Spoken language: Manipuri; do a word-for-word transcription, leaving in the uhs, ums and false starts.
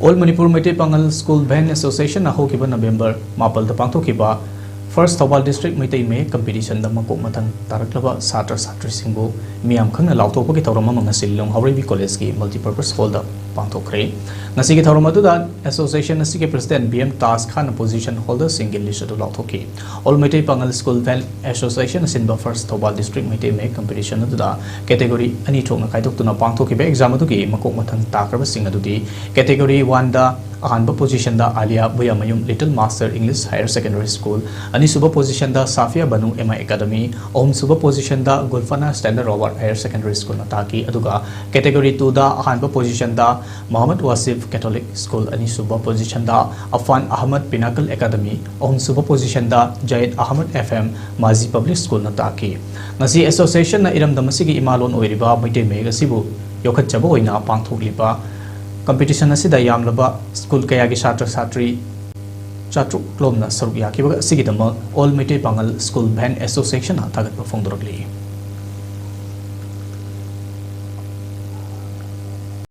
All Manipur Meitei Pangal School Band Association ꯅ ꯍꯧꯈꯤꯕ ꯅꯕꯦꯝꯕꯔ ꯃꯥꯄꯜꯗ ꯄꯥꯡꯊꯣꯛꯈꯤꯕ First Thoubal District ꯃꯩꯇꯩ ꯃꯌꯦꯛ competition ꯗ ꯃꯀꯣꯛ ꯃꯊꯪ ꯇꯥꯔꯛꯂꯕ ꯁꯥꯇ꯭ꯔ ꯁꯥꯇ꯭ꯔꯤꯁꯤꯡꯕꯨ ꯃꯤꯌꯥꯝ ꯈꯪꯅ ꯂꯥꯎꯊꯣꯛꯄꯒꯤ ꯊꯧꯔꯝ ꯑꯃ ꯉꯁꯤ ꯂꯤꯂꯣꯡ ꯍꯥꯎꯔꯩꯕꯤ College ꯀꯤ multipurpose hall ꯗ ꯄꯥꯡꯊꯣꯛꯈ꯭ꯔꯦ꯫ ꯉꯁꯤꯒꯤ ꯊꯧꯔꯝ ꯑꯗꯨꯗ association ꯑꯁꯤꯒꯤ president ꯕꯤ ꯑꯦꯝ ꯇꯥꯖ ꯈꯥꯟꯅ position holder ꯁꯤꯡꯒꯤ list ꯑꯗꯨ ꯂꯥꯎꯊꯣꯛꯈꯤ꯫ All Meitei Pangal School Band Association ꯅ ꯁꯤꯟꯕ First Thoubal District ꯃꯩꯇꯩ ꯃꯌꯦꯛ competition ꯑꯗꯨꯗ category ꯑꯅꯤ ꯊꯣꯛꯅ ꯈꯥꯏꯗꯣꯛꯇꯨꯅ ꯄꯥꯡꯊꯣꯛꯈꯤꯕ exam ꯑꯗꯨꯒꯤ ꯃꯀꯣꯛ ꯃꯊꯪ ꯇꯥꯈ꯭ꯔꯕꯁꯤꯡ ꯑꯗꯨꯗꯤ category one ꯗ ꯑꯍꯥꯟꯕ position ꯗ Aliya Buyamayum Little Master English Higher Secondary School, ꯑꯅꯤꯁꯨꯕ position ꯗ Safiya Banu M I Academy, ꯑꯍꯨꯝꯁꯨꯕ position ꯗ Gulfana Standard Robert Higher Secondary School ꯅ ꯇꯥꯈꯤ꯫ ꯑꯗꯨꯒ category two ꯗ ꯑꯍꯥꯟꯕ position ꯗ ꯃꯣꯍꯝꯃꯗ ꯋꯥꯁꯤꯐ Catholic School, ꯑꯅꯤꯁꯨꯕ position ꯗ ꯑꯐꯥꯟ ꯑꯍꯃꯗ Pinnacle Academy, ꯑꯍꯨꯝꯁꯨꯕ position ꯗ ꯖꯌꯦꯗ Ahmad F M ꯃꯥꯖꯤ Public School ꯅ ꯇꯥꯈꯤ꯫ ꯉꯁꯤ association ꯅ ꯏꯔꯝꯗꯝ ꯑꯁꯤꯒꯤ ꯏꯃꯥꯂꯣꯟ ꯑꯣꯏꯔꯤꯕ ꯃꯩꯇꯩ ꯃꯌꯦꯛ ꯑꯁꯤꯕꯨ ꯌꯣꯛꯈꯠꯆꯕ ꯑꯣꯏꯅ ꯄꯥꯡꯊꯣꯛꯂꯤꯕ competition ꯑꯁꯤꯗ ꯌꯥꯝꯂꯕ school ꯀꯌꯥꯒꯤ ꯁꯥꯇ꯭ꯔ ꯁꯥꯇ꯭ꯔꯤ ꯆꯥꯇ꯭ꯔꯨꯛ ꯂꯣꯝꯅ ꯁꯔꯨꯛ ꯌꯥꯈꯤꯕ ꯑꯁꯤꯒꯤꯗꯃꯛ All Meitei Pangal School Band Association ꯅ ꯊꯥꯒꯠꯄ ꯐꯣꯡꯗꯣꯔꯛꯂꯤ꯫